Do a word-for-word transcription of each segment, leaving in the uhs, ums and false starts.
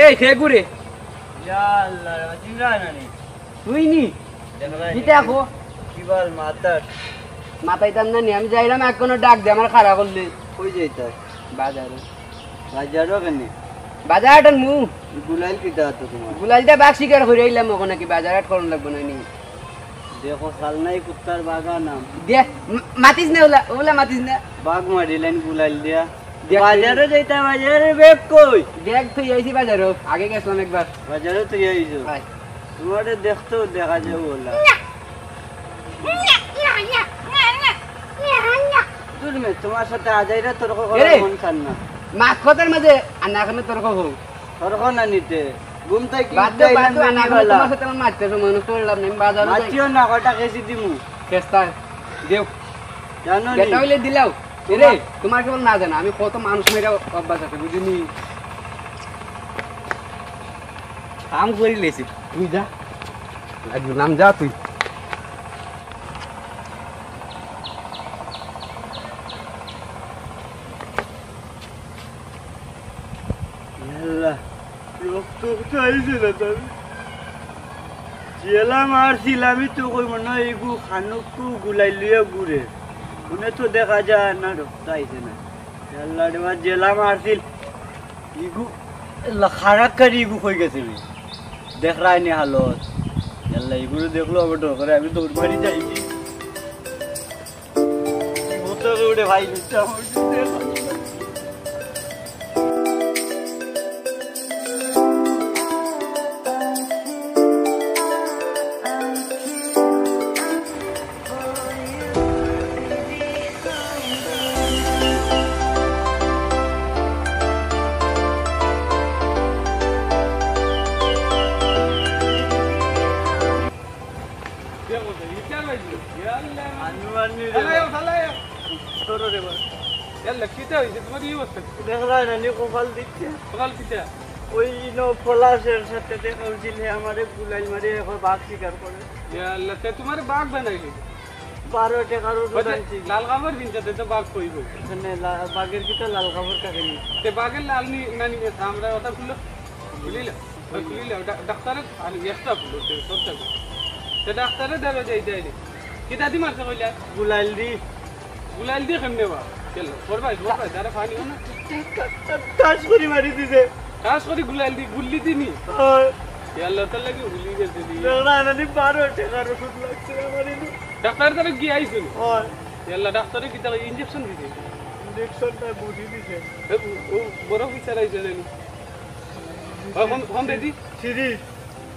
এই কে ঘুরে? ইয়া আল্লাহ, চিনরা না নি? তুই নি? দেখরা নি? কিতা কো? কি বল মাতার? মাতাইতাম না নি, আমি যাইরাম এখনো ডাক দে, আমার খাড়া করলে। কই যাইতায়? বাজারো। বাজারো কেনে? বাজার আটার মু। গুলাইল কিতা তো তোমার? গুলাইলটা বাঘ শিকার করি আইলাম, ওখানে কি বাজার আট করন লাগবো না নি? দেখো, সাল নাই কুত্তার বাগা নাম। দে, মা-, মাতিস না ওলা, ওলা মাতিস না। বাঘ মারিলেন গুলাইল দিয়া। দেখ বাজারে যাইতা, বাজারে ব্যাগ কই? ব্যাগ থই আইছি বাজারো, আগে গেছিলাম একবার। বাজারে তুই আইছো? হয়। তোমারে দেখতেও দেখা যায় ওলা। দূর মে, তোমার সাথে আজাইরা তর্ক করার এরে! মন চান না। মাছ কথার মাঝে আর না এখানে তর্ক হোক। তর্ক না নিতে। ঘুম থাকি বাদ দে, বাদ দে, আনা, আমি তোমার সাথে আমার মারতে সময় নষ্ট করলাম না, আমি বাজারো যাই। মাতিও না, কটা কেজি দিমু। চেষ্টা দেও। জানো নি? বেটা হইলে দিলাও। এরে, তোমার তোমার কেবল না জানা, আমি কত মানুষ মেরে অভ্যাস আছে, বুঝিনি? কাম করি লেছি, তুই যা। লাগবে নাম, যা তুই। ইয়াল্লা, রক্ত তো আইছে না তার। জেলা মারছিল, আমি তো কই মনে হয় এগু খানুকু গুলাই লইয়া ঘুরে। মনে তো দেখা যায় না, রক্ত আইছে না। ইয়াল্লা রে বা, জেলা মারছিল। ইগু, ইয়াল্লা, খারাপ কারি ইগু কই গেছে রে? দেখরায় নি হালত। ইয়াল্লা, ইগুরে দেখলো আবার ডর করে, আমি দৌড় মারি যাই। কি হতো রে ওরে ভাই, মিথ্যা বলছিস রে। আনু, আনু রে। ফালাইও, ফালাইও। ধরো রে বা। ইয়াল্লা, কিতা হইছে? তোমার এই অবস্থা? দেখরায় না নি কপাল দিচ্ছে। কপাল কিতা? ওই ইনো পলাশের সাথে দেখা হইছিল, হে আমারে গুলাইল মারি এখন বাঘ শিকার করে। ইয়াল্লা, তে তোমারে বাঘ বানাইলি? বারো টেকার ওষুধ আনছি। লাল কাপড় কিনতে, তে তো বাঘ কইব। এখানে লা-, বাঘের কিতা লাল কাপড় থাকে নি? তে বাঘের লাল নি, না নি, আমরা ওটা খুললো। খুলিলা? ওই খুলিলা, ডা-, ডাক্তারে আর extra খুললো, তে সব যাবে। তে ডাক্তারে ধরো যাই, যাই রে। কিতা দি মারছে কইলা? গুলাইল দি। গুলাইল দি কেমনে বা? চলো, করবাই, করবাই, যারা পানি না। ঠাস করি মারি দিছে। ঠাস করি গুলাইল দি, গুল্লি দিনি। হয়। ইয়াল্লা, তার লাগি গুলি গেছে দি। না, না, না, নি বারো টেকার ওষুধ লাগছে আমার ইনো। ডাক্তার তারা গিয়া আইছিল। হয়। ইয়াল্লা, ডাক্তারে কিতা injection দিছে? Injection টা গুলি দিছে। এ, ও, ও বড় অফিসার আইছে জানি। ও, হম, হম, বেটি। সিরিজ।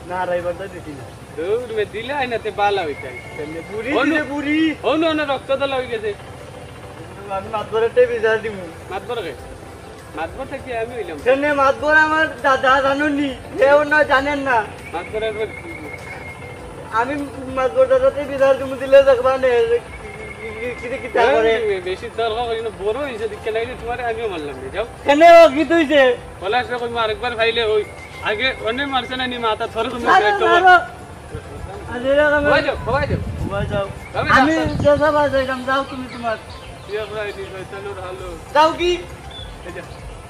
না, রাইবার দা দিছি না। দৌড় মে দিলে আইনাতে বালা হইতাই। কেমনে বুড়ি হনু। দিলে বুড়ি। হনু, হনু, রক্ত দলা হই গেছে। আমি মাতবরেরটাই বিচার দিমু। মাতবর কে? মাতবর থাকি আমি হইলাম। কেনে মাতবর আমার দাদা জানুনি? হে অন্য জানেন না। মাতবর একবার কি? আমি মাতবর দাদাতে বিচার দিমু দিলে দেখবা নে, কি, কি, কি, কি, কিতা করে? এই, বেশি তর্ক করি না, বড় হইছে, দেখে নাইলে তোমারে আমিও মারলাম রে, যাও। কেনে ও কি তুইছে? বলে আসলে কই, আরেকবার পাইলে ওই আগে অনেক মারছে না নি মাথা, থরে তুমি আরে, একটা মার। আরে, আরে, আরে। ঘুমাই যাও, ঘুমাই যাও। ঘুমাই যাও। আমি আমি ডাক্তার। যেসব আছে, এরকম যাও তুমি তোমার। তুই একবার এই শয়তানের ভালো। যাও কি? এই যা।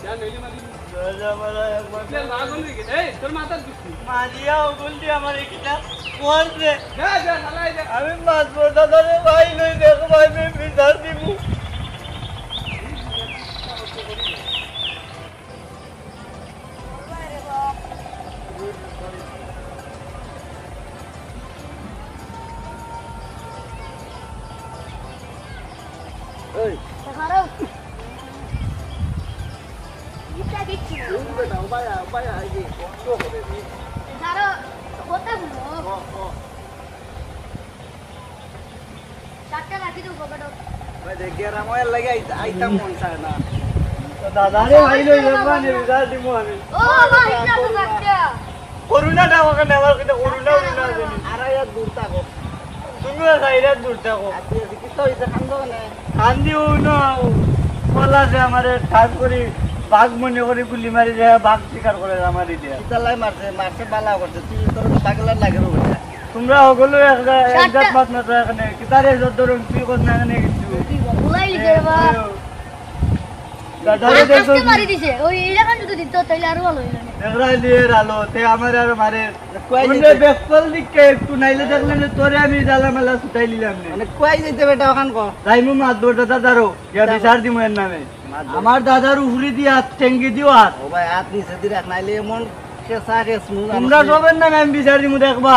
যা, নইলে মারি। যা, যা, মারা, একবার। তুই আর পাগল হয়ে গেছে। এই, তোর মাথার দুষ্টি। মারিয়া ওগুল দিয়ে আমার এই কিতা বল রে। যা, যা, হালাই যা। আমি মাতবর দাদারে ভাই লই দেখো ভাই, আমি বিচার দিমু। এই। ধরো। ইটা দেখছি না। এই বেটা, ও ভাই, ও ভাই, এই যে, বন্ধ করে দে। ধরো, কথা বলো। ও, ও। চারটা রাখি দেবো, বেটা। ভাই, দেখ, গেরাম অওয়ার লাগি আইতা-, আইতাম মন চায় না। তো দাদা রে, ভাই লই যাবা নি, বিদায় দিমু আমি। ও, ভাই, এটা তো বাচ্চা। করোনা ডাকো কেনে? আমার কিন্তু করোনা, করোনা আছে নি। আড়াই হাত দূর থাকো। তুমিও চাইর হাত দূর থাকো। আচ্ছা, আচ্ছা, কিতা হইছে? কান্দো কেনে? কান্দি ও না, পলাশে আমারে ঠাস করি বাঘ মনে করি গুলি মারি দেয়, বাঘ শিকার করে আমারে দিয়া। কিতা লাই মারছে? মারছে বালা করছে। তুই তোর পাগলার লাগে রো বেটা। তোমরা হকলউ এক জা-, এক জাত মাত মাতো এখানে। কিতারে ইজ্জত ধরুন, তুই কস না এখানে কিচ্ছু। তুই বলাই লিখে রে বা। এ, এ। দাদারে আজকে দেখো। মারি দিছে। ওই এলাকান যদি দিত, তাইলে আরো ভালো হইলো না। দেখরা লিয়ের আলো, তে আমার আর মারে। কই কোন যেতে? বেকল দিকে একটু নাইলে দেখলাম যে তোরে আমি জ্বালা মেলা ছুটাই নিলাম নে। মানে কই যেতে বেটা ওখান কো? যাইমু মাত ধর দাদা দাঁড়ো, গিয়া বিচার দিমু এর নামে। মাত ধর। আমার দাদার উফরি দিয়া টেঙ্গি দিও আর। ও ভাই, হাত নিচে দি রাখ, নাইলে এমন কেসা কেস মুখ তোমরা আমার সবের নামে আমি বিচার দিমু দেখবা।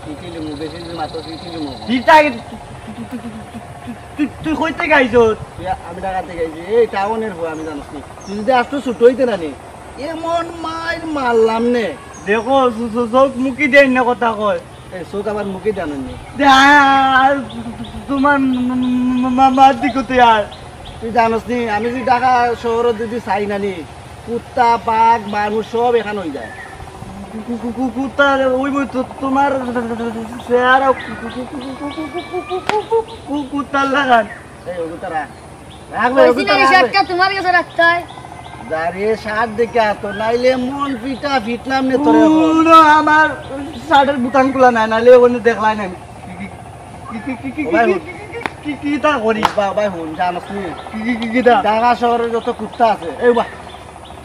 চিঠি লিমু, বেশি দিন মাত্র চিঠি লিমু। চিঠা কি তুই, তুই, তুই, তুই, তুই, তুই কইতে গাইছস? তুই আমি ঢাকাতে গাইছি, এই টাউনের বউ আমি জানোস নি। তুই যদি আজ তো ছুটো হইতে না নি, এমন মাইর মারলাম নে। দেখো, চ-, চ-, চোখ মুখি দেয় না কথা কয়। এই চোখ আবার মুখি জানেন নি। দে, আ-, আ-, তোমার মা-, মা-, মা-, মার দিকে তুই আর। তুই জানোস নি, আমি যদি ঢাকা শহরে যদি চাই না নি, কুত্তা, বাঘ, মানুষ সব এখানে হয়ে যায়। কু-, কু-, কু-, কু-, কুত্তা ওই বই তো তোমার চেহারা কু-, কু-, কু-, কুত্তার লাগান। এই, ওই কুত্তা রাখ। রাখ ভাই, ওই কইছি কুত্তা না, রাখ ভাই। শার্টটা তোমার কাছে রাখতে হয়। যা রে, শার্ট দেখে আতো, নাইলে মন পিটা ফিটলাম নে তোরে এখন। উনো, আমার শার্টের বুতাম খোলা নাই, নাইলে ওখানে দেখলাই না। কি, কি, কি, কি, কি, ও ভাই, কি, হুন। কি, কি, কি, কি তা করি? বা-, ভাই, হুন, জানোস নি? কি, কি, কি, কি তা? ঢাকা শহরে যত কুত্তা আছে, এই বা,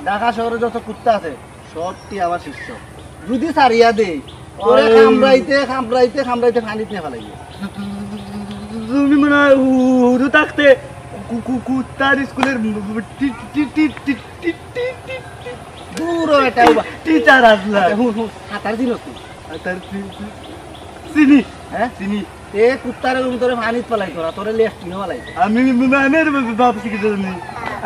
ঢাকা শহরে যত কুত্তা আছে, সবটি আমার শিষ্য। যদি সারিয়া দেই, ওরে ওই কামড়াইতে, কামড়াইতে, কামড়াইতে পানিত নিয়া ফালাইবে। তুমি মনে হয় উ-, উজু থাকতে কু-, কু-, কুত্তার স্কুলের টি-, টি-, টি-, টি-, টি-, টি-, টি-, টি-, দূর হ বেটা, উবা। টিচার আসলা। আচ্ছা, হুন, হুন, হাতার দিন হতো। হাতার দিন, চিনি। হ্যাঁ? চিনি। এ কুত্তারে তুমি তোরে পানিত ফালাই তোরা, তোরে লেফটিনও ফালাই। আমি, আমি আর ভাবছি কি জানি?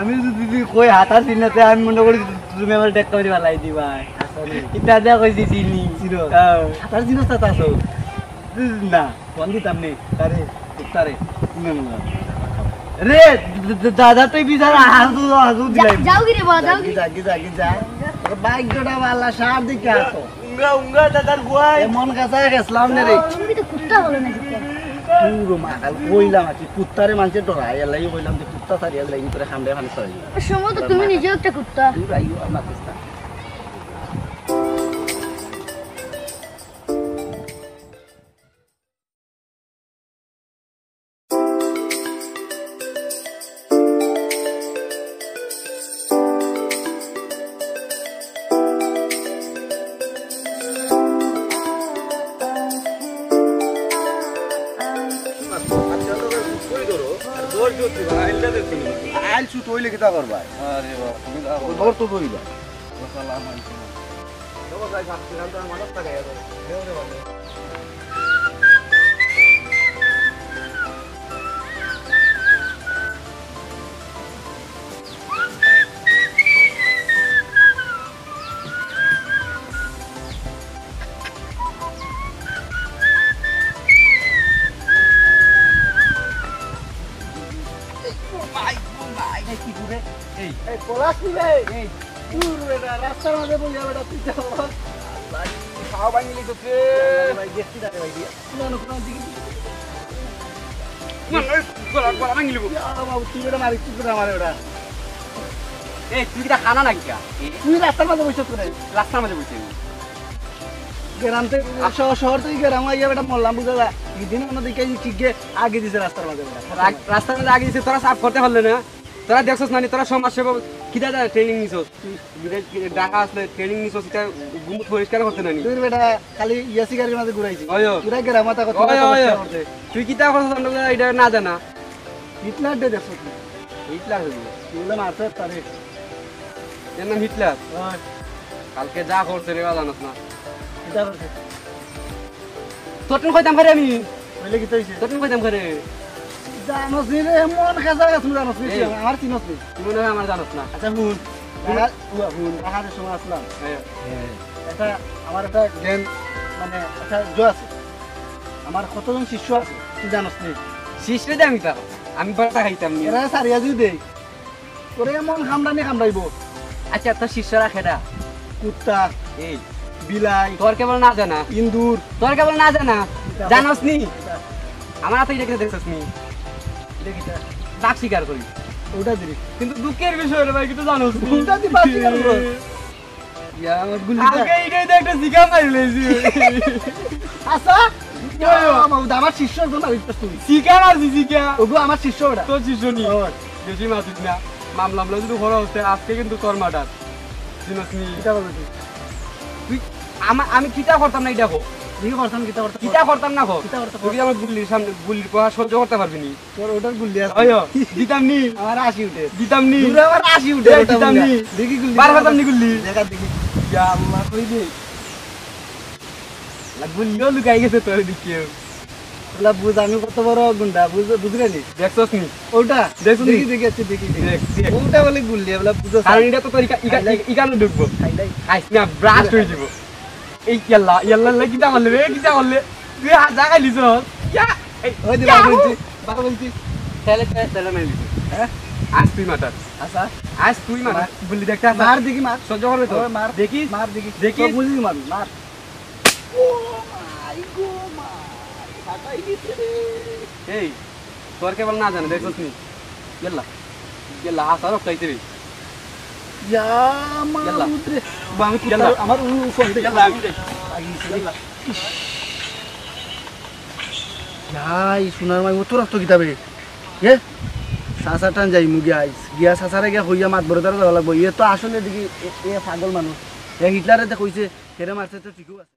আমি যদি কই হাতার দিন না, তে আমি মনে করি তুমি আমার ডেক্কা মারি ফালাই দিবা। আচ্ছা, হুন। ইতা দিয়া কইছি চিনি। চিনো? হ্যাঁ। হাতার দিন হতো তা তো। না। ফোন দিতাম নি। তারে, কুত্তারে। না, না, না। রে, দ-, দ-, দাদা তুই বিচার হাজু, হাজু যা-, দিলাই। যাও গি রে বা, যাও গি। যাগি, যাগি, যা। তোর ভাগ্যটা ভালা, সার দিকে আসো। উঙ্গা, উঙ্গা দাদার গুয়াই। এমন কাছে গেছিলাম না রে। তুমি তো কুত্তা বলো না, কুত্তা। পুরো মাতাল কইলাম আর কি, কুত্তারে মানষে ডরায়, এর লাগি কইলাম যে কুত্তা ছাড়িয়া দিলে এই ভিতরে হামড়ে হামড়ে ছাড়াই। সম্ভবত তুমি নিজেও একটা কুত্তা। তুই ভাই, আমার কুত্তা। আইল ছুট হইলে কিতা করবা? আরে বাবা, তুমি যাও। ওর তো ধরিবা। এই, কি দূরে? এই। এই, পলাশ নি রে? এই। দূর বেটা, রাস্তার মাঝে বইয়া বেটা, তুই যাও। আল্লাহ, খাওয়া ভাঙিলি তো রে। ভাই, দেখছি না রে ভাই, দিয়া। না, না, না, দিকে, দিকে, দিকে। না, না, গলা, গলা ভাঙিলি গো। ইয়া বাবু, তুই বেটা মারিস, তুই বেটা মারে বেটা। এই, তুই কিতা খানা নাকি কা? তুই রাস্তার মাঝে বসে করে। রাস্তার মাঝে বসে। গ্রাম থেকে, শহর, শহর থেকে গ্রাম আইয়া বেটা মরলাম, বুঝা যায়। এই দিন আমরা দেখে এই ঠিক আগে দিছে রাস্তার মাঝে বেটা। রা-, রাস্তার মাঝে আগে দিছে, তোরা সাফ করতে পারলে না। তোরা দেখছস না নি, তোরা সমাজ সেবক, কিতা যা ট্রেনিং নিছস? তুই বিদেশ কি ঢাকা আসলে ট্রেনিং নিছস, এটা গুমুট পরিষ্কার করতে না নি? দূর বেটা, খালি ইয়া সিগারের মাঝে ঘুরাইছি। ওই, ওই। ঘুরাই গেরা মাথা কথা ওই, ওই, ওই। করতে। তুই কিতা করছস আমরা এটা না জানা? হিটলার দে দেখছস তুই? হিটলার হইব। তুই বলে মারছে তারে। এর নাম হিটলার? ওই। কালকে যা করছে রে, জানোস না। কিতা করছে? তোর টুন কইতাম পারি আমি। কইলে কিতা হইছে? তোর টুন কইতাম পারি। জানোস নি রে, এমন কাজা গেছ জানোস নি? এই। আমার চিনোস নি? তুই মনে হয় আমার জানোস না। আচ্ছা, হুন। হুন। দেখা, হুয়া, হুন, দেখা যে সময় আসলাম। হ্যাঁ। একটা, আমার একটা জ্ঞান, মানে, একটা ইয়ে আছে। আমার কতজন শিষ্য আছে, তুই জানোস নি? শিষ্য দে আমি তো। আমি বাটা খাইতাম নি। এরা সারিয়া যদি দেই, তোরে এমন কামড়ানি কামড়াইবো। আচ্ছা, তোর শিষ্যরা কেডা? কুত্তা, এই। বিলাই, তোর কেবল না জানা। ইন্দুর। তোর কেবল না জানা। কিতা? জানোস নি? কিতা? আমার হাতে এটা কিতা দেখছস নি? এটা কিতা? বাঘ শিকার করি। ওটা দিবি। কিন্তু দুঃখের বিষয় রে ভাই, কিন্তু জানোস নি? কোনটা তুই বাঘ শিকার করস? ইয়া, আমার গুলি আগে এটা তো একটা শিকার মারি লইছি। আচ্ছা? ইয়া, ইয়া। আমার, আমার শিষ্য তো না, ওইটা তুই। শিকার আছি, শিকার। ওগো আমার শিষ্য ওটা। তোর শিষ্য নি? ওর। বেশি মাতিস না। মামলা মামলা যদি করো হচ্ছে, আজকে কিন্তু তোর মার্ডার। চিনস নি? কিতা করবে তুই? তুই আমা-, আমি কিতা করতাম না, ইটা কো। দেখি করতাম, কিতা করতাম? কিতা করতাম না কো। কিতা করতাম? তুই কি আমার গুল্লির সামনে, গুল্লির প্রহার সহ্য করতে পারবি নি? তোর ওটার গুল্লি আছে। ওই ও, দিতাম নি। আমার আশি উঠে। দিতাম নি। দূরে আমার আশি উঠে, এ, ওটা দিতাম গুল্লি। নি। দেখি গুল্লি। বার করতাম নি গুল্লি। দেখা দেখি। ইয়া আল্লাহ, কই রে? না, গুল্লিও লুকাই গেছে তোর দিকেও। ওলা বুঝ, আমি কত বড় গুন্ডা, বুঝ-, বুঝলে নি? দেখছস নি? ওটা? দেখছস নি? দেখি, দেখি, আচ্ছা, দেখি, দেখি। দেখ, দেখ। ওটা বলে গুল্লি, ওলা বুঝো কারণ স্যার। এটা তো তোর ইকা-, ইকা-, খাইলাই। ইকানো ঢুকবো। খাইলাই। খাইস না, ব্রাস্ট হয়ে যাবো। এই ইয়াল্লা, ইয়াল্লা, ইয়াল্লা, কিতা করলে রে? কিতা করলে? তুই হাজা খাইলিছস? ইয়া! এই, ওই যে ইয়াহু! বাবা বলছি, বাবা বলছি। তাহলে, তাহলে, তাহলে নাই দিছি। হ্যাঁ? আজ তুই মাতার। আচ্ছা। আজ তুই মাতার। মার। গুল্লি দেখতে আসা। মার দেখি, মার। সহ্য করবে তো? ওই মার। দেখি। মার দেখি। দেখি। তো বুঝি মার, মার। ও মাই গো মাই, ফাটাই দিছে রে। এই, তোর কেবল না জানে, দেখছস নি? গেল্লা, গেল্লা, হাত আর উঠাইছে রে। ইয়া গেল্লা। মাবুদ রে। বা আমি কি গেল্লা। আমার উ-, উ ফোন দে। গেল্লা, আমি দে। লাগিছে রে। গেল্লা। ইয়া, ই সোনার মাই, ও তো রক্ত কিতাবে। এ? চাচা টান যাই মুগি আইস। গিয়া চাচারে গিয়া হইয়া মাত বড় তারা যাওয়া লাগবো। ইয়ে তো আসলে দেখি, এ, এ পাগল মানুষ। এ হিটলারে তো কইছে, হেরে মারছে তো ঠিকও আছে।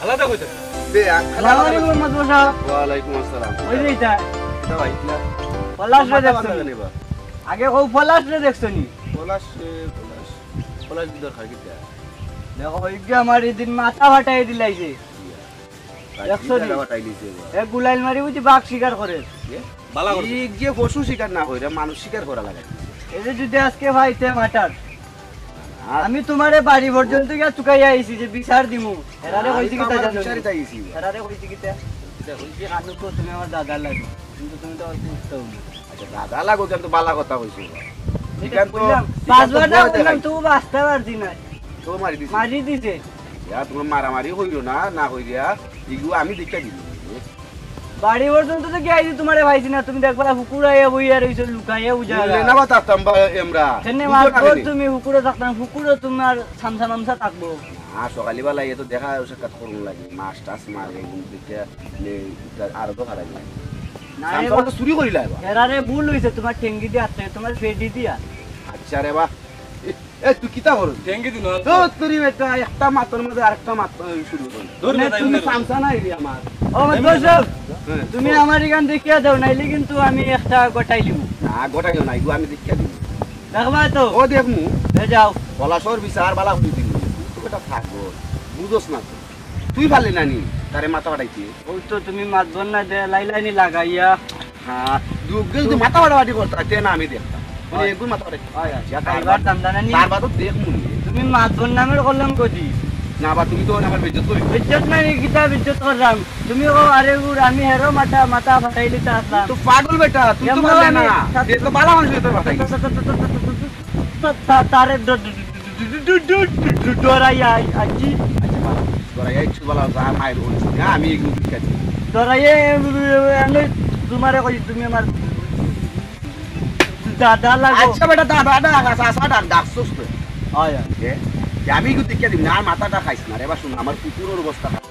আলাদা কইতে। বে, আ-, আসসালামু আলাইকুম, মাতবর সাহেব। ওয়ালাইকুম আসসালাম। ওই যে এটা। এটা ভাই, না। পলাশ রে মাথা দেখছো নি? বাঁধা কেন এবার? আগে কও পলাশ রে দেখছো নি? পলাশ, এ, পলাশ। পলাশ কি দরকার কিতা? দেখো, ওই যে আমার এদিন মাথা ফাটাই দিলাইছে। ইয়া। দেখছো নি? মাথা ফাটাই দিছে এবার। এ গুলাইল মারি বুঝি বাঘ শিকার করে। এ? বালা করছে। এই যে পশু শিকার না কইরা মানুষ শিকার করা লাগে। এই যে যদি আজকে ভাই তে মাটার। আর আমি তোমারে বাড়ি পর্যন্ত গিয়া চুকাইয়া আইছি যে বিচার দিমু। হেরারে আমি কইছি তো কিতা আমার জানো নি? বিচারে চাইছি। হেরারে কইছি কিতা? কিতা কইছি? আমি তো তুমি আমার দাদার লাগি। কিন্তু তুমি তো আমার পুত্র না। আচ্ছা, দাদা লাগো, কিন্তু বালা কথা কইছো। এটা এখান তো, কইলাম, এখান তো পাঁচবার না বয় কইলাম, দেখাই। তবু বাঁচতে পারছি না। তো মারি দিছে। মারি দিছে। ইয়া, তুমি মারামারি কইরো না, না কইরিয়া, ইগু আমি দেখিয়া দিমু। বাড়ি পর্যন্ত তো গিয়া আইছি, তোমারে পাইছি না, তুমি দেখবা, হুকুর আইয়া বইয়া রইছে, লুকাইয়া উজাড়া। বললে না বা থাকতাম বা এমরা। কেনে বুঝো না মাতবো কেনে? তুমি হুকুরো থাকতাম, হুকুরো তোমার সামসা মামসা থাকবো। না, সকালে বেলা ইয়ে তো দেখা সাক্ষাৎ করুন লাগে, মাছ টাছ মারে, এগুলো দেখে নে, ইটা আরো তো খারাপ লাগে। না রে সামসা বা, তো চুরি করিলা এবার। এরারে ভুল হইছে, তোমার ঠেঙ্গি দিয়া আটকে, তোমার পেডি দিয়া। আচ্ছা রে বা, এ, এ, তুই কিতা করস? ঠেঙ্গি দিন, তো তুই বেটা একটা মাতর মধ্যে আরেকটা মাত, এ, শুরু করস। ধর মানে বেটা, তুমি এমনি সামসা নাই রে আমার। ও, আমার এমনি দোষ। হ্যাঁ। তুমি আমার এখান দেখিয়া দাও, নাইলে কিন্তু আমি একটা গটাই দিব। না, গটাই দিও না, এগু আমি দেখিয়া দিব। দেখবা তো? ও দেখমু। এ যাও। পলাশর বিচার বালা হই দিন। তুই তো বেটা পাগল। বুঝোস না তো। তুই পারলি না নি, তারে মাথা ফাটাইতে। ওই তো তুমি মাতবর না দে, লাইলাইনি লাগাইয়া। হ্যাঁ, দুগ্গল তুই মাথা ফাটাফাটি করতে হয়, তে না আমি দেখতাম। মানে হয়। এগুলো মাথা ফাটাই। হয়, হয়। যা তার খাইবার বাদ, দাম দানা নি। তার বাদও দেখমু নি। তুমি মাতবর নামের করলাম কদি? না বা তুমি তো আমার বেইজ্জত করি। বেইজ্জত নাই, কিতা বেইজ্জত করলাম? তুমি ও আরে উড়, আমি হেরো মাথা, মাথা ফাটাইলিতে আসলাম। তো পাগল বেটা, তুই তো এমন পারলে আমি না। তা-, তে তো বালা মানুষ তোর মাথায়। তা-, তা-, তা-, তা-, তা-, তা-, তা-, তারে ড-, ড-, ড-, ড-, ড-, ড-, ড-, ডরাইয়া আই-, আইছি। আচ্ছা, বালা। ডরাইয়া ইচ্ছু বালা যা মায়ের ওই না, আমি এগুলো ঠিক আছে। ডরাইয়া এ-, এ-, এ-, আমি তোমারে কই, তুমি আমার দাদা লাগো। আচ্ছা বেটা, দাদা ডাক, আচ্ছা, আচ্ছা, ডাক, ডাকছস তো। হয়, হয়। এ, যে আমি এগুলো দেখিয়া দিম না, আর মাথাটা খাইস না রে, এবার শুন, আমার কুকুরের অবস্থা খারাপ।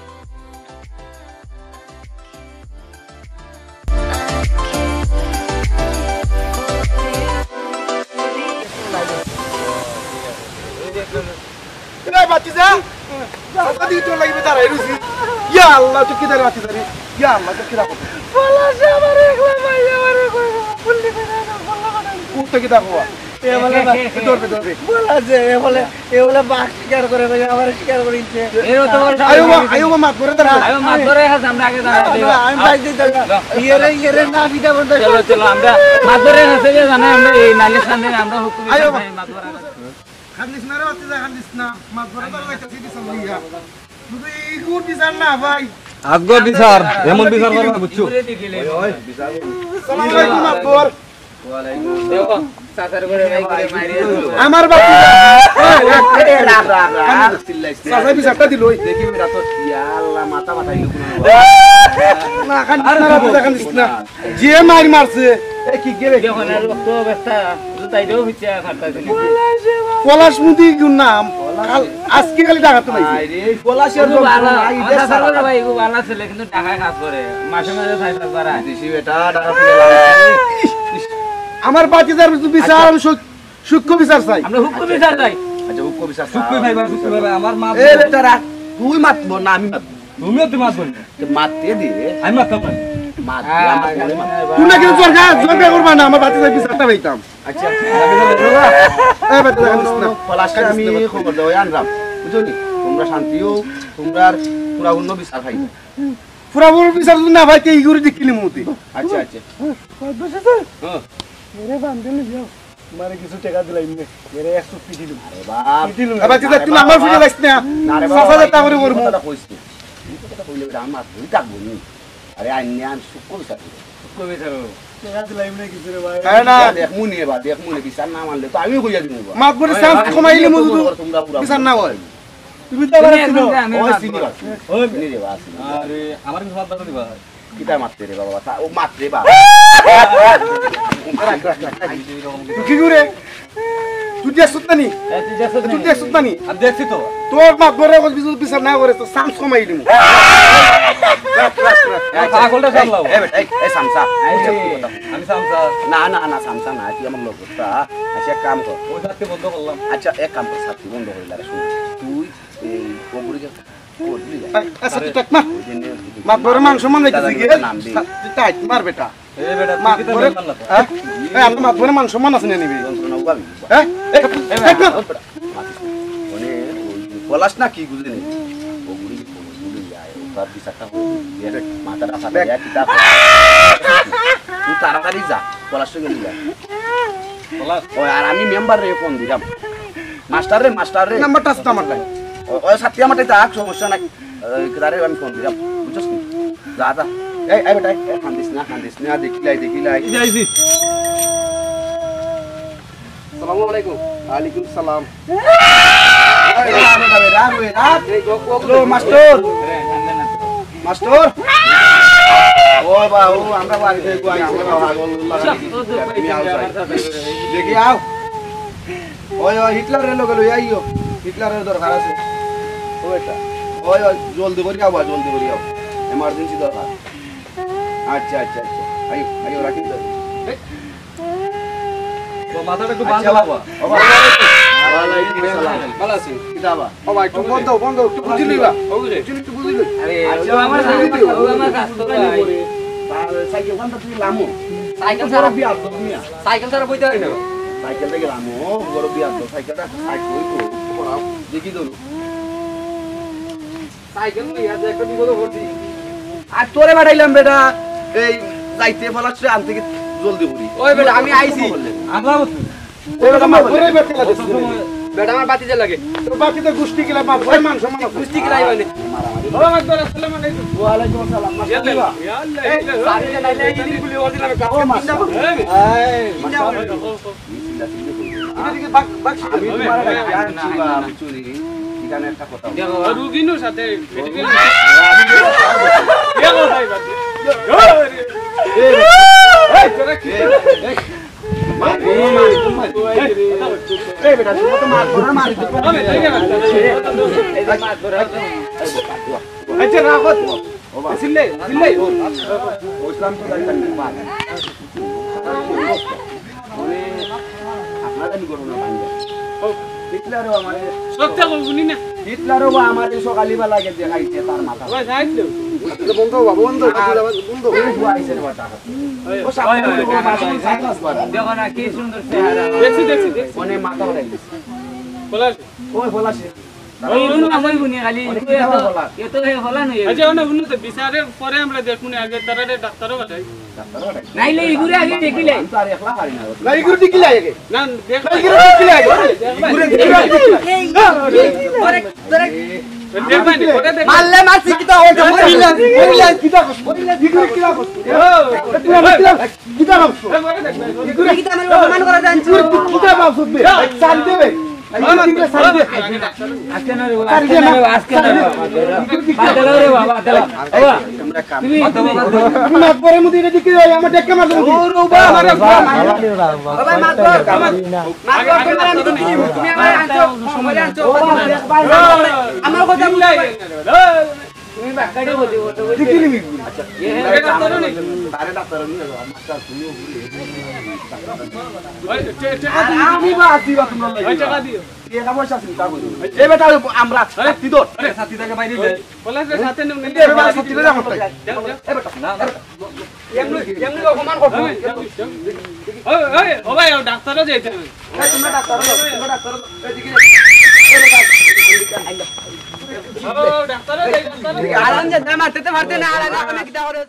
এ ভাতিজা, চাচা দি তোর লাগি দাঁড়াই রইছি। ইয়া আল্লাহ, তো কিদারে ভাতিজা রে? ইয়া আল্লাহ, তো কিরা কথা? পলাশে আমার একলা ভাই, আমার একলা ভাই, বললি কথা না, বললা কথা না। উঠতে কিতা কওয়া? এ বলে বা-, এ ধরবে, ধরবে। বলা যে, এ বলে, এ বলে বাঘ শিকার করে, ভাই, আমার শিকার করে দিচ্ছে। এ ও তো বলে আয়ো বা, আয়ো বা, মাত করে ধরবে। আয়ো মাত ধরে আছে, আমরা আগে দাঁড়াই না, দিবা। না, আমি বাইক দিতে না। যাও। ইয়ে রে, ইয়ে রে, না, বিটা বন্ধ চলো, কর। চলো, আমরা মাত ধরে আছে যে জানে, আমরা এই নালিশ কান্দে, আমরা হুকুম আয়ো দিতে বা। ভাই, মাত ধরে আছে। কান্দিস না রে, বাচ্চা, কান্দিস না। মাত ধরে ধরে যাইতেছি, দিস আল্লাহ। শুধু এই গুড় বিচার না, ভাই। আগো বিচার, এমন বিচার করবা, বুঝছো? আসসালামু আলাইকুম, আকবর। দেখো, চাচার ঘরে ভাই ঘুরে মারি আছো। আমার বাপ। এই, রাখ, রাখ, রাখ। চাচা বিচারটা দিল, ওই। দেখি, বেটা তো, ইয়া আল্লাহ, মাথা ফাটাইল কোনো। না, খান দিস না, রাতে দেখান দিস না। যে মার মারছে। এই কি গেলে? দেখো না, রক্ত অবস্থা, জুতাই দেও হইছে, ফাটতাছে না। পলাশ মুদি গুর নাম। কাল, আজকে খালি ডাকাত নাই। আরে, এই পলাশের খুব লোক ভালো, নাই, আমার দেশ চাচার সারা। ঘরে ভাই, খুব ভালো ছেলে, কিন্তু ঢাকায় কাজ করে। মাসে মাসে ছয় সাত বার আয়। বিদেশি বেটা, ঢাকা থেকে লাল। আমার বাতিজার বিচার, আচ্ছা। আমি সু-, সূক্ষ্ম বিচার চাই। আমরা হুকুম বিচার চাই। আচ্ছা, হুকুম বিচার চাই। সূক্ষ্ম ভাই, সূক্ষ্ম ভাই, আমার মা এ বেটারা, তুই মাতবো না, আমি মাতবো? তুমিও তো মাতবো না। তো মাততে দে। আমি মাততাম না। মাত, আহ, আমার মনে মাত। তোমরা কিন্তু জোর খা-, জোর খা করবা না, আমার বাতিজার বিচারটা পাইতাম। আচ্ছা, আচ্ছা। এ, বাতিজা, কান্দিস না। পলাশকে আমি খবর দেওয়া আনলাম, বুঝছো নি? তোমরা শান্তি হও, তোমরা আর পুরা অন্য বিচার খাই। পুরা অন্য বিচার যদি না পাই, তে ইগুরি দেখিলি মুতি। আচ্ছা, আচ্ছা। হ্যাঁ। মেরে বান্ধে নিয়ে যাও। মারে কিছু টাকা দিলাই নে। মেরে এক চুক্তি দিলু। আরে বাপ। কি দিলু? এ, বাতিজা, তুই আমার ফুটে যাস না। না রে বাবা, পাঁচ হাজার টাকা করে করবো। কথাটা কইস না। এই কথাটা কইলে বেটা, আমার দুই টাকা বলি। আরে, আইন নিয়ে আমি সূক্ষ্ম বিচার করবো। সূক্ষ্ম বিচার করবো। টাকা দিলাইম না কিছু রে ভাই। হ্যাঁ না। দেখমু নে বা, দেখমু নে, বিচার না মানলে তো আমিও কইয়া দিমু বা। মাত বলে ওই, chance ওই, কমাইলে ওই, মজুদ। তোমরা পুরা বিচার না হয়। তুমি তো আবার তুমি চিনো। এখন যে আমি ওই মাত চিনি বলো। বা, চিনি। ওই চিনি রে বা, চিনি। আরে, আমার কিছু মাত বাদ দিবা। কিতা মাততে রে বাবা? তা-, ও মাত রে বাবা। রাখ, রাখ, রাখ, রাখ। তুই কি করে? তুই দেখছত না নি? এ, তুই দেখছত না তুই নি? দেখছত না নি? আমি দেখছি তো। তোর বাপ ঘরে ওর বিজু বিচার না করে তো chance কমাই দিমু। রাখ, রাখ, রাখ। এই, পাগলটা এই, সামলাও। এই, এই, এই, সামসা। এই, আমি সামসা। না, না, না, সামসা না, তুই আমার লোক, বুঝতা? আচ্ছা, এক কাম কর। ওই শাস্তি বন্ধ করলাম। আচ্ছা, এক কাম কর, শাস্তি বন্ধ করে দাঁড়া, শুন। তুই এই ওগুলিকে করলি যা। এই, আচ্ছা, তুই থাক না। ওই জন্য মাত বড় মান সম্মান রাখিস কি? নাম দে। তুই থাক, মার বেটা। এই বেটা, মা, তুই কি তো ওরে, মেম্বার না তো? হ্যাঁ? এই, আমরা মা, তোর মান সম্মান আছে না নিবি? যন্ত্রণা উবাবি। হ্যাঁ? এই, এই, এই, এই, না। মানে, ওই পলাশ না কি বুঝলি নি? ও বুড়ি কি বলে, বুড়ি যায়, ও তার বিচারটা করে দিবি। এর মাথাটা ফাটাইয়া কিতা করে? তুই তাড়াতাড়ি যা, পলাশ সঙ্গে নিয়ে যা। পলাশ। ওই, আর আমি মেম্বার রে ফোন দিলাম। মাস্টার রে, মাস্টার রে। নাম্বারটা আছে তো আমার নাই। ও, ওই সাথে আমার তাই থাক, সমস্যা নাই। এই, তারে আমি ফোন দিলাম, বুঝছস নি? যা, যা। এই, এই বেটা, এই, কান্দিস না, কান্দিস না, দেখিলাই, দেখিলাই। এই যে আইছি। সালামু আলাইকুম। ওয়ালাইকুম সালাম। এই, রাগ হবে, রাগ হবে, রাগ। এই, গো, গো, গো। Hello, master. মাস্টার। ও বা, ও, আমরা বাড়িতে একটু আইছি, বাবা, গো, আল্লাহ। তুমি আও, যাই। দেখি, আও। ওই, ওই, হিটলারের লগে লই আইও। হিটলারের দরকার আছে। ও বেটা। ওই, ওই, জলদি করি আও, জলদি করি আও। Emergency দরকার। আচ্ছা, আচ্ছা, আচ্ছা। আইও, আইও, রাখি দাও। তো মাথাটা একটু আচ্ছা, বাঁধা বাবা। বাবা। ওয়ালাইকুম আসসালাম। ভালো আছি। কিতা বা? ও ভাই, একটু বন্ধ, বন্ধ, একটু বুঝি লইবা। ওগুরে। একটু, একটু বুঝি লই। আরে, আচ্ছা, ও আমার বুঝি লই। ও আমার কাজ তো ভাই। আর সাইকেল খান তো তুই লামো। সাইকেল ছাড়া বিয়া তো মিয়া। সাইকেল ছাড়া বইতে পারি না। সাইকেল থেকে লামো, বড় বিয়া তো সাইকেলটা সাইকেল তো পড়াও। দেখি তো। সাইকেল লইয়া যে একটা বিপদে পড়ছি। আর তোরে পাঠাইলাম বেটা, এই যাইতে পলাশরে আনতে কি জলদি করি। ওই বেটা, আমি আইছি। আমরা ওই বেটা, আমার ঘরে বেটা লাগে। বেটা, আমার বাতিজা লাগে। তোর বাতিজা গুষ্টি কিলা, বাপ, ওই মান সম্মান আছে। গুষ্টি কিলা, মানে। মারামারি। ও, আমার তোর আসসালামু আলাইকুম। ওয়ালাইকুম আসসালাম। মাস্টার ইয়াল্লা, দিবা? ইয়াল্লা, এই, ইয়াল্লা। সারি যে নাইলে এই দিন গুলি ওর দিন আমি কাপড় ও, মাস্টার। পিন্দা এই, এই, মাস্টার। পিন্দা এই। এই চিল্লা চিল্লি করবি না। এটা দিকে বাক, বাক, আমি তোমার একটা জ্ঞান ছিল, আমি চুরি। এখানে একটা কথা বলি। দেখো, রুগী নু সাথে মেডিকেল। দেখো ভাই, বাদ দে। এই, এই, তোরা কি এই, এই, মার, মার, মার, মার। এই, এই বেটা, তুমি তো মার, মার, মার। আচ্ছা, রাখো। ও বা। চিল্লাই, চিল্লাই। বুঝলাম তো, তাই তাই মার। মানে, আপনারা নি ঘটনা ভাঙ্গে। হিটলারও আমারে সত্যি কইবুনি না। হিটলারও বা আমারে সকালে বেলা গিয়া দেখাইছে তার মাথা। ওই, যাইস তো। বন্ধ, বাবা, বন্ধ, আর বন্ধ, বন্ধ। ওই বুয়া আইছে রে বাটা। ওই, ও সামনে ওই, ওই, ওই, ওই, মাসে ওই, সাত মাস বাদে। দেখো না, কি সুন্দর চেহারা। দেখছি, দেখছি, দেখছি। মানে মাথা উঠাই দিছে। পলাশ। ওই পলাশ। ওই, ওই, ওই, ওই, খালি, ওই, এত, এত, এত, এত, এত, আচ্ছা, ওই, ওই, তো বিচারের পরে আমরা দেখবো না, আগে তারা ডাক্তারও পাঠাই। নাইলে ইগুরে আগে দেখিলাই। আমি তো আর একলা পারি না। না, ইগুরে দেখিলাই আগে। না, দেখ। না, ইগুরে দেখিলাই আগে। ইগুরে দেখিলাই। ওরে, তোরা দেখ ভাই, ওটা দেখ। মারলে মারছি, কিতা অইছে? মরিলাম, মরিলাম, কিতা করছ? ইগুরে কিতা করছ? কিতা ভাবছো? তুমি কিতা আমারে অপমান করা জানছো? কিতা ভাবছো বে? ছাড়ি দে বে। আজকে না রে বাবা, আজকে না রে বাবা, আজকে না রে বাবা। বাদ দাও রে বাবা, বাদ দাও। বাবা, তুমি, তুমি, তুমি মাত পরে মুদি এটা দিকে যাই, আমার ডেকে মার দেবো। ও রে বাবা, আমার বাবা, বাবা, মাত কর, মাত কর, তোমার আমি দেখি, তুমি আমারে আনছো, আমারে আনছো। আমার কথা বুঝলে। তুমি বাক্কাটা বলতে, বলতে, বলতে। দেখি নিবি। আচ্ছা, এ, এ, ডাক্তার নি? আরে ডাক্তার নি, আমার কাছে তুমি ওই, টে-, টেকা আর দিও। আমি বা আছি বা তোমরা লাগে। ওই টেকা দিও। টেকা পয়সা চিন্তা করি। এই বেটা, ওই আমরা আরে, ছাতি ধর। আরে, ছাতি থেকে বাইরে যাই। বলে, আরে, ছাতি নেই, এই বেটা, ছাতি ধরে আমার তাই। যাও, যাও। এই বেটা, না, না। এমনি, এমনি অপমান করছো। ওই, ওই, ও ভাই, ও ডাক্তারও যাইতে হবে। এই, তোমরা ডাক্তার হও, তোমরা ডাক্তার হও। এদিকে, এদিকে। ও, ডাক্তারও যাই, ডাক্তারও যাই। আরাম যে না মারতে তো পারতে না, আর আমি কিতা করে